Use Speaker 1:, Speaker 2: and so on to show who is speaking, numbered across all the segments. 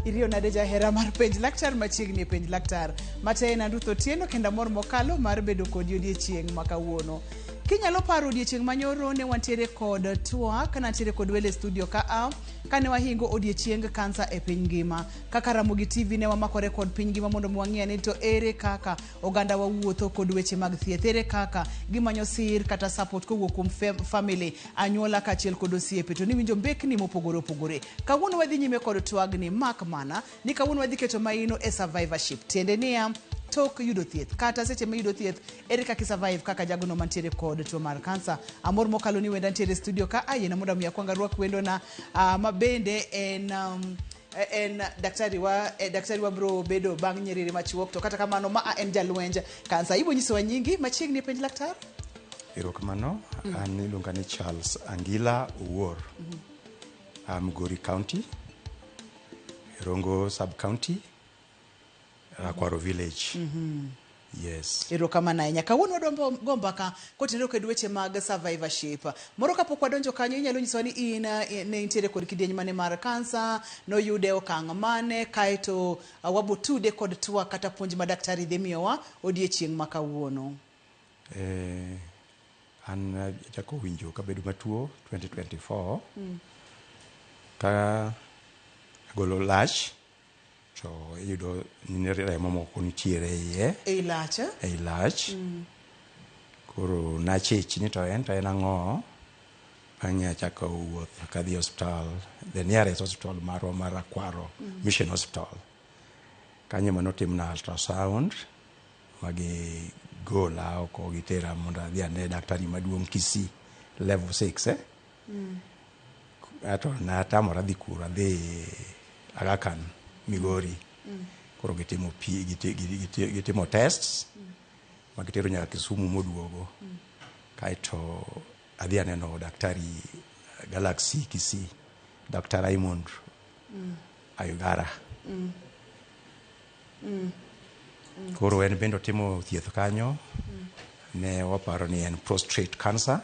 Speaker 1: Iriyo nade jahera mar penj laktar machiegni e penj laktar. Mataye na Ruth Otieno kendo amor mokalo mar bedo kodi odiechieng' ma kawuono. Kinyalo paro odiechieng' manyoro ne wantiere kod twak, nantiere kod welo e studio ka a kane wahingo odiechieng kansa e piny ngima. Kaka Ramogi TV ne wamakore kod piny ngima mondo mi wang'i ane to ere kaka oganda wa wuotho kod weche mag thieth, ere kaka gimanyo sir kata support kowuok kuom family, anyuola kaachiel kod osiepe. To niwinjo mbekni mopogore opogore. Kawuono wadhi nyime kod twagni mak mana ni kawuono wadhi keto maino e survivorship. Tiende niya, tok yudo thieth kata seche miyudo thieth ere kaka isurvive kaka jagono mantiere kod tuo mar kansa. Amor mokalo ni wenda ntiere e studio ka ayiena mondo mi akwong arwak wendona ma bende en en daktari wa daktari wa bro bedo bang' nyiriri machuok to kata kamano ma en jalwenj kansa. Ibo nyisowa nyingi machiegni e penj laktar.
Speaker 2: Erokamano, an iluonga ni Charles Angila Owuor. A Migori County, Rongo Sub County, Rakwaro Village. Yes.
Speaker 1: Erokamano ahinya. Kawuono wadwa go mbaka kotenore kod weche mag survivorship. Moro kapok wadonjo kanyo inyalo nyisowa ni in ne intiere kod kidieny mane mar kansa, noyude okang' mane, kaeto wabotude kod twak kata puonj ma daktari dhi miyowa odiechieng' ma kawuono.
Speaker 2: An achako winjo kabedo matuo 2024 ka agolo lach to iyudo ni remo moko nitiere iye
Speaker 1: Ei lach, eh?
Speaker 2: Ei lach. Koro nachich ni to en ang'o. Bang'e achako wuoth kadhi e osiptal, the nearest hospital marwa mar Rakwaro Mission Hospital. Kanyo ema notimna ultrasound magigola oko gitera mondo adhi ane daktari maduong' Kisii level 6, eh? Ato natamora dhi kuro, adhi Aga Khan Migori. Koro gitimo pi, gitimo tests ma gitero nyaka Kisumu moduogo. Kaeto adhi aneno daktari Galaxy Kisii, Dr. Raymond Ayugara. Koro en bende otimo thieth kanyo. Ne waparo ni en prostate cancer.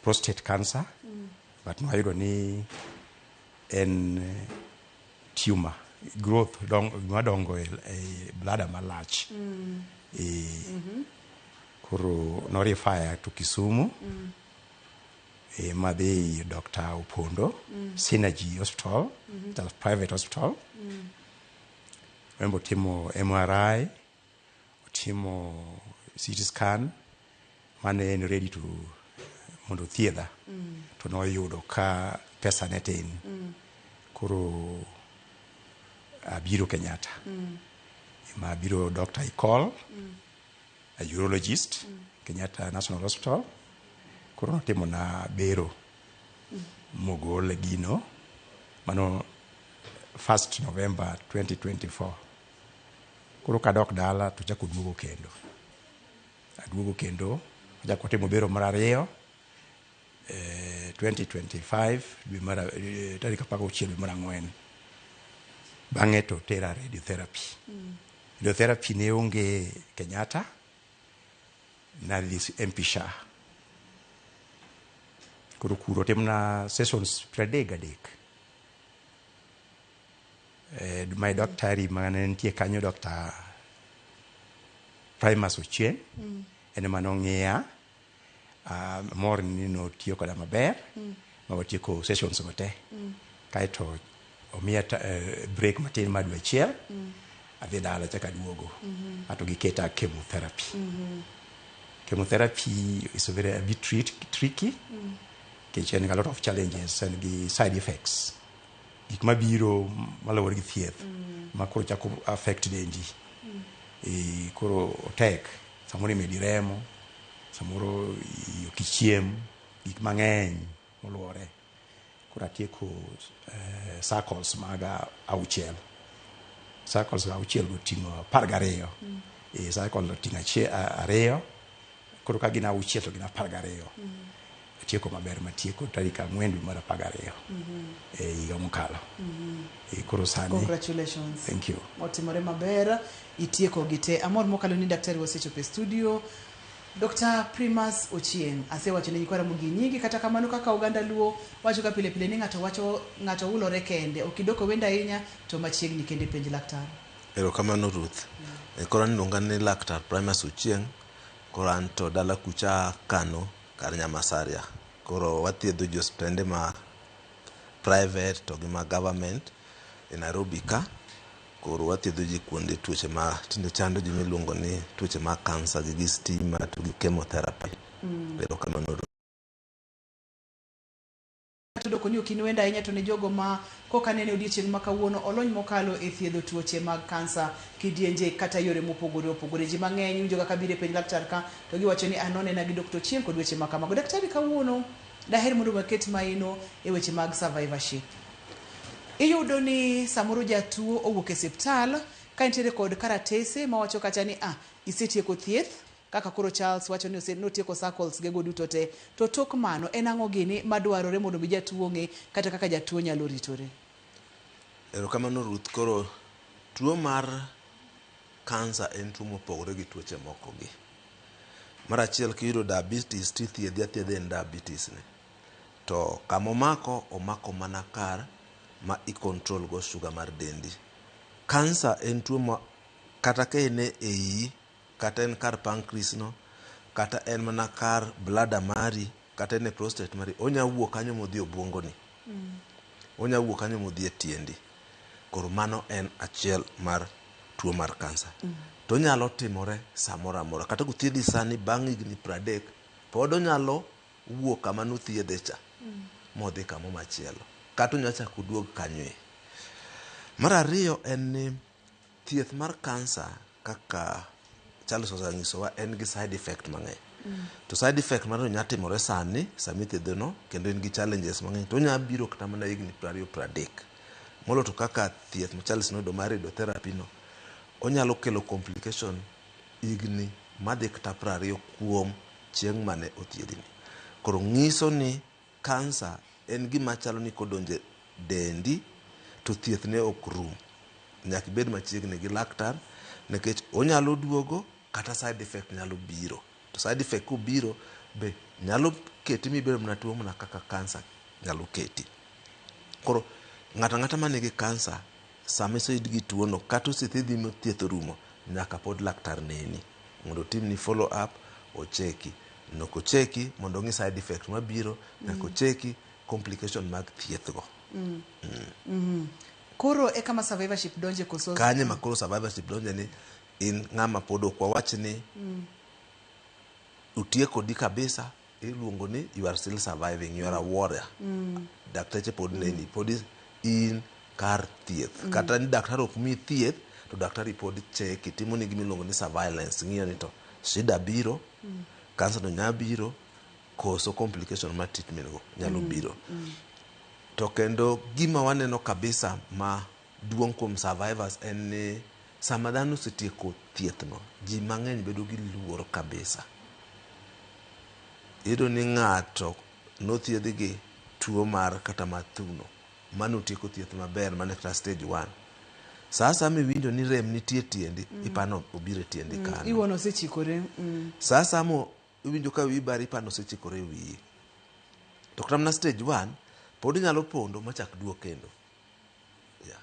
Speaker 2: Prostate cancer. But nwayudo ni en tumor growth dong, madongo e bladder malach. Koro norefer to Kisumu. Madhi ir Dr. Opondo, Synergy Hospital, that's private hospital. En be otimo MRI, otimo CT scan, mane en ready to mondo othiedha. To noyudo ka pesa ne tin. Koro abiro Kenyatta. Ema abiro Dr. Ikol, a urologist, Kenyatta National Hospital. Koro notimo na bero mogol gino. Mano 1st November 2024. Koro kadok dala to chako duogo kendo. Aduogo kendo, achako timo bero mar ariyo 2025 dwe mar tarik 16 dwe mar ang'wen. Bang'e to tera radiotherapy. Radiotherapy ne onge Kenyatta, nadhi MP Shah. Koro kuro otimna sessions 33. My daktari mane nitie kanyo, Dr. Primus Ochieng, en ema nong'iya. Mor ni notiyo koda maber ma watieko sessions go te. Kaeto omiya break matin mar dwe achiel, adhi dala chak aduogo. Ato giketa chemotherapy. Chemotherapy is a very a bit tricky nikech en gi a lot of challenges and gi side effects. Gik mabiro maluwore gi thieth ma koro chako affect dendi. Koro otek, samoro imedi remo, samoro ok ichiem, gik mang'eny moluwore. Koro atieko cycles maga auchiel. Cycles auchiel go oting'o 12. Cycle oting'o ariyo. Koro ka gin auchiel to gin 12. Atieko maber matieko tarik 4 dwe mar 12 e higa mokalo. Koro sani
Speaker 1: Congratulations.
Speaker 2: Thank you.
Speaker 1: Otimore maber, itieko gi te. Amor mokalo ni daktari wasechopo e studio. Dr. Primus Ochieng, asewacho ne nyikwa Ramogi nyingi, kata kamano kaka oganda Luo wacho ga pile pile ni ng'ato wacho ng'ato ulore kende, ok idoko wendo ahinya to machiegni kende penj laktar.
Speaker 3: Erokamano Ruth. Koro an iluonga ni Laktar Primus Ochieng. Koro an to dala kucha Kano kar Nyamasaria. Koro wathiedho ji osiptende ma private to gi ma government e Nairobi ka. Koro wathiedho ji kuonde tuoche ma tinde chando ji miluongo ni tuoche mag kansa gi stima to gi chemotherapy. Erokamano Ruth.
Speaker 1: Doko ni ok in wendo ahinya to ne jogo ma koka nene odiechieng' ma kawuono olony mokalo e thiedho tuoche mag kansa kidienje kata yore mopogore opogore. Ji mang'eny winjo kaka biro e penj laktar ka to giwacho ni an nonena gi Dr. Ochieng' kod weche ma kamago. Daktari kawuono daher mondo waket maino e weche mag survivorship. Iyudo ni samoro jatuo owuok e osiptal ka nitiere kod karatese mawacho kacha ni ah, isetieko thieth kaka koro Charles wacho ni notieko circles gego duto te. To tok mano en ang'o gini madwarore mondo mi jatuo ong'e kata kaka jatuo nyalo ritore?
Speaker 3: Erokamano Ruth. Koro tuo mar kansa en tuo mopogore gi tuoche moko gi. Mar achiel kiyudo diabetes tithiedhi athiedha en diabetes ni. To kamomako, omako mana kar ma i control go sugar mar dendi. Kansa en tuo ma kata ka en e iyi, kata en kar pancreas no, kata en mana kar bladder mari, kata en e prostate mari, onya wuok kanyo modhi e obwongo ni. Onya wuok kanyo modhi e tiendi. Koro mano en achiel mar tuo mar kansa. To onyalo timore samoro amora. Kata kothiedhi sani bang' higni 30, pod onyalo wuok kama nothiedhe cha modhi kamo machielo. Kata onyalo chako oduog kanyo e. Mar ariyo en ni thieth mar kansa kaka Charles osenyisowa en gi side effect mang'eny. To side effect mano nyalo timore sani sama ithiedhe no kendo en gi challenges mang'eny to onya biro kata mana higni 20 30. Moloyo to kaka thieth ma Charles noyudo mar radiotherapy no, onyalo kelo complication higni madhi kata 20 kuom chieng' mane othiedhi ni. Koro ng'iso ni kansa en gima chalo ni kodonjo e dendi to thieth ne ok rum. Nyaka ibed machiegni gi laktar nikech onyalo duogo kata side effect nyalo biro. To side effect kobiro be nyalo keti mibed mana tuo mana kaka kansa nyalo keti. Koro ng'ato ang'ata manigi kansa sama oseyud gi tuo no kata osethiedhi ma thieth orumo nyaka pod laktar neni mondo otimni follow up ocheki. Nyaka ocheki mondo ong'i side effect mabiro, nyaka ocheki complication mag thieth go.
Speaker 1: Koro e kama survivorship donje koso?
Speaker 3: Kanyo ema koro survivorship donje ni in ng'ama pod ok wawach ni otiekodi kabisa iluongo ni you are still surviving, you are a warrior. Dakteche pod neni, pod in kar thieth. Kata ni daktari ok miyi thieth, to daktari pod cheki, timoni gima iluongo ni surveillance, ng'iyo ni to shida biro, kansa no nya biro, koso complication mar treatment go nyalo biro. To kendo gima waneno kabisa ma duong' kuom survivors en ni sama dhano osetieko thieth no, ji mang'eny bedo gi luoro kabisa. Iyudo ni ng'ato nothiedh gi tuo mar kata mar thuno, manotieko thieth maber mane kata stage 1. Sa asaya miwinjo ni rem nitie tiendi, ipano obiro e tiendi kanyo.
Speaker 1: Iwuon osechikore.
Speaker 3: Sa asaya mo iwinjo ka wiyi bari ipano osechikore e wiyi. To kata mana stage 1 pod inyalo pondo machak duog kendo. Yeah.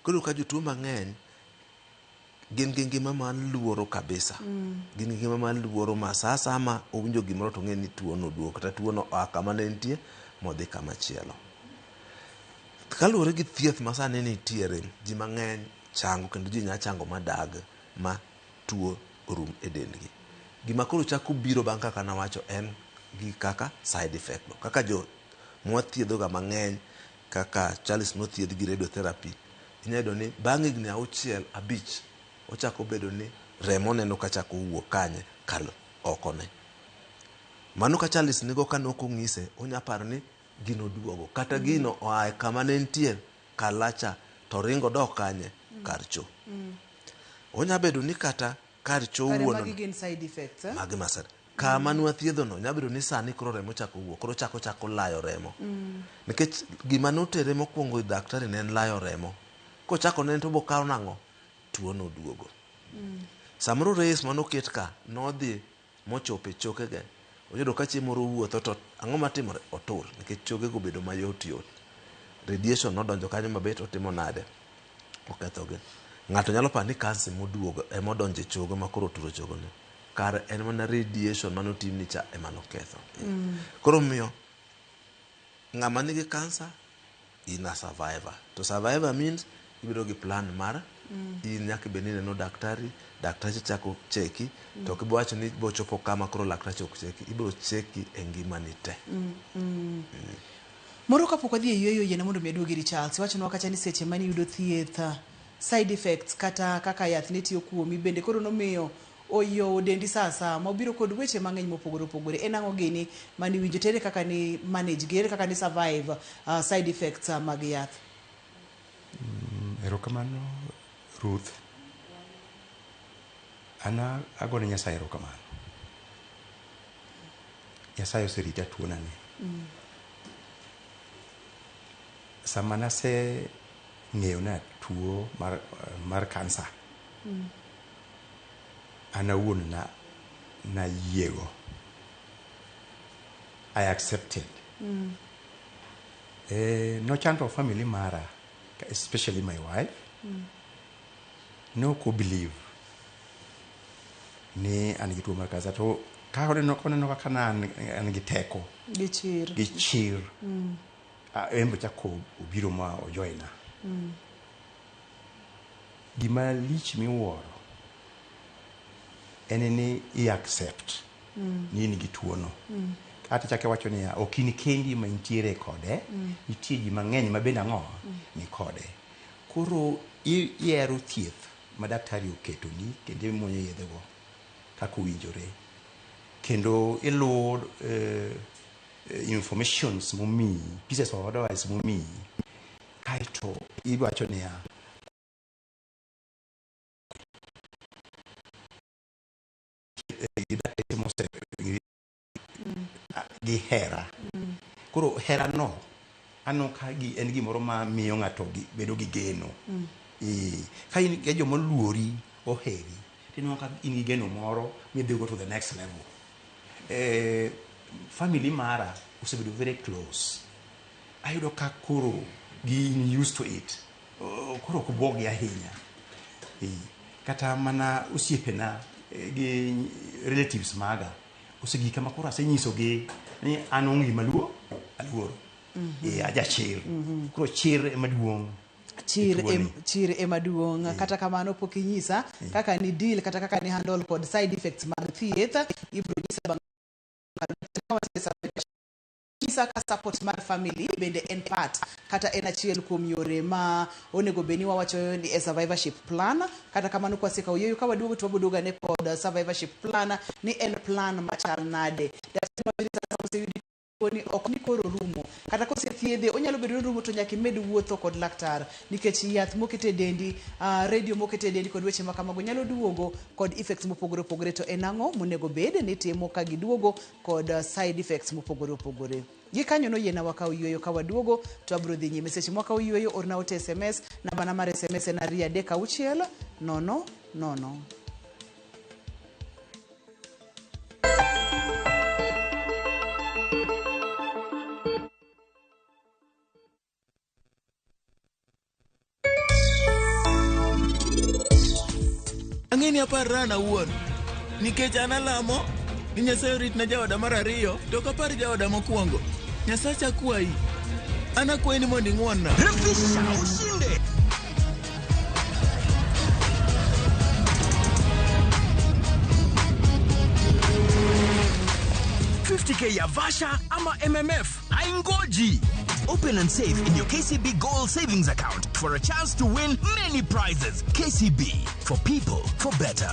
Speaker 3: Koro ka jotuo mang'eny gin gi ngima mar luoro kabisa. Gin gi ngima mar luoro ma sa asaya ma owinjo gimoro to ong'e ni tuo no oduogo kata tuo no oa kama ne entie modhi kama chielo. Kaluwore gi thieth ma sani nitiere, ji mang'eny chango kendo ji nya chango madag ma tuo orum e dendgi. Gima koro chako biro bang' kaka nawacho en gi kaka side effect no. Kaka jo mwathiedho ga mang'eny kaka Charles nothiedh gi radiotherapy, inya yudo ni bang' higni 6 5 ochako bedo ni remo oneno ka chako wuok kanye kar oko ne. Mano ka Charles nigo ka nok ong'ise, onya paro ni gino duogo kata gino oa e kama ne entie kar lacha to ringo dok kanye kar cho. Onya bedo ni kata kar cho
Speaker 1: Kare
Speaker 3: wuon
Speaker 1: magi gin side effects, eh?
Speaker 3: Magi maside. Kama nwathiedho no nya bedo ni sani koro remo chako wuok, koro chako layo remo. Nikech gima notere mokwongo ir daktari ne en layo remo. Kochako ne en to bokawo nang'o? Tuo no duogo. Samoro rays manoket ka nodhi mochopo e chokege, oyudo ka chieng' moro owuotho to ang'o matimore? Otur, nikech chokego obedo mayot yot. Radiation nodonjo kanyo mabet otimo nade? Okethogi. Ng'ato nyalo paro ni kansa emoduogo emodonjo e chogo ma koro oturo chogone. Kare en mana radiation mane otimni cha ema noketho. Koro omiyo ng'ama nigi kansa in a survivor. To survivor means ibedo gi plan mar in nyaka ibed ni ineno daktari, daktache chako cheki, to ok ibi wacho ni bochopo kama koro laktache ok cheki, ibiro cheki e ngimani te.
Speaker 1: Moro kapok wadhi e yueyo yiena mondo mi aduog iri Charles. Iwachonwa kacha ni seche mane iyudo thieth, side effects kata kaka yath ne tiyo kuomi bende koro nomiyo oyowo dendi sa asaya mobiro kod weche mang'eny mopogore opogore. En ang'o gini mane iwinjo to ere kaka ni manage gi, ere kaka ni survive side effects mag yath?
Speaker 2: Erokamano Ruth. An agone Nyasaye erokamano. Nyasaye oserita tuona ni. Sama nase ng'eyo ni atuo mar kansa, an awuon na nayiego. I accepted. Nochando family mara, especially my wife. Ne ok obelieve ni an gi tuo mar kansa to ka oneno kaka na an gi teko
Speaker 1: Gi chir.
Speaker 2: gi chir en be ochako obiro ma ojoina. Gima lich miwuoro en ni i accept ni in gi tuono. Kata ichako iwacho niya, ok in kendi ma intiere kode, nitie ji mang'eny ma bende ang'o ni kode. Koro ihero thieth ma daktari oketoni kendo imuonyo yedhego kaka owinjore. Kendo iluwo informations momiyi, pieces of advice momiyi. Kaeto iwacho niya, gi dakteche mose gi hera. Koro hera no aneno ka gi en gimoro ma miyo ng'ato bedo gi geno. Ka in gi joma oluori oheri, tineno ka in gi geno moro midhi go to the next level. Family mara osebedo very close. Ayudo ka koro gin used to it. Koro ok buogi ahinya. Kata mana osiepena gi relatives maga osegika ma koro asenyisogi ni an onge gima aluoro. Ajachir. Koro chir ema duong'.
Speaker 1: Chir
Speaker 2: e tuoni.
Speaker 1: Chir ema duong'. Kata kamano pok inyisa kaka ni deal kata kaka ni handle kod side effects mag thieth. Ibiro nyisa bang' nyisa ka support mar family bende en part kata en achiel kuom yore ma onego bed ni wawacho ni e survivorship plan. Kata kamano kwasekawo yueyo ka waduogo to waboduogo ane kod survivorship plan ni en plan machal nade. Daktari wacho ni sasa oseyudi ni ok ni koro rumo kata kosethiedhe onyalo bedo ni rumo to nyaka imed wuotho kod laktar nikech yath moket e dendi, radio moket e dendi kod weche ma kamago nyalo duogo kod effects mopogore opogore to en ang'o monego bed ni timo ka giduogo kod side effects mopogore opogore. Gikanyo noyiena wakaw yueyo ka waduogo to abiro dhi nyime. Seche mwakawo yueyo orna ote SMS, nambana mar SMS en 236 0 0.
Speaker 4: Ang'e ni aparra an awuon nikech an alamo ni Nyasaye oritna jaoda mar ariyo to ok apar jaoda mokwongo. Nyasacha akwayi. An akwayi ni mondo ing'won-na.
Speaker 5: Refisha ushinde. K ya Vasha ama MMF haingoji. Open and save in your KCB Gold Savings Account for a chance to win many prizes. KCB, for people, for better.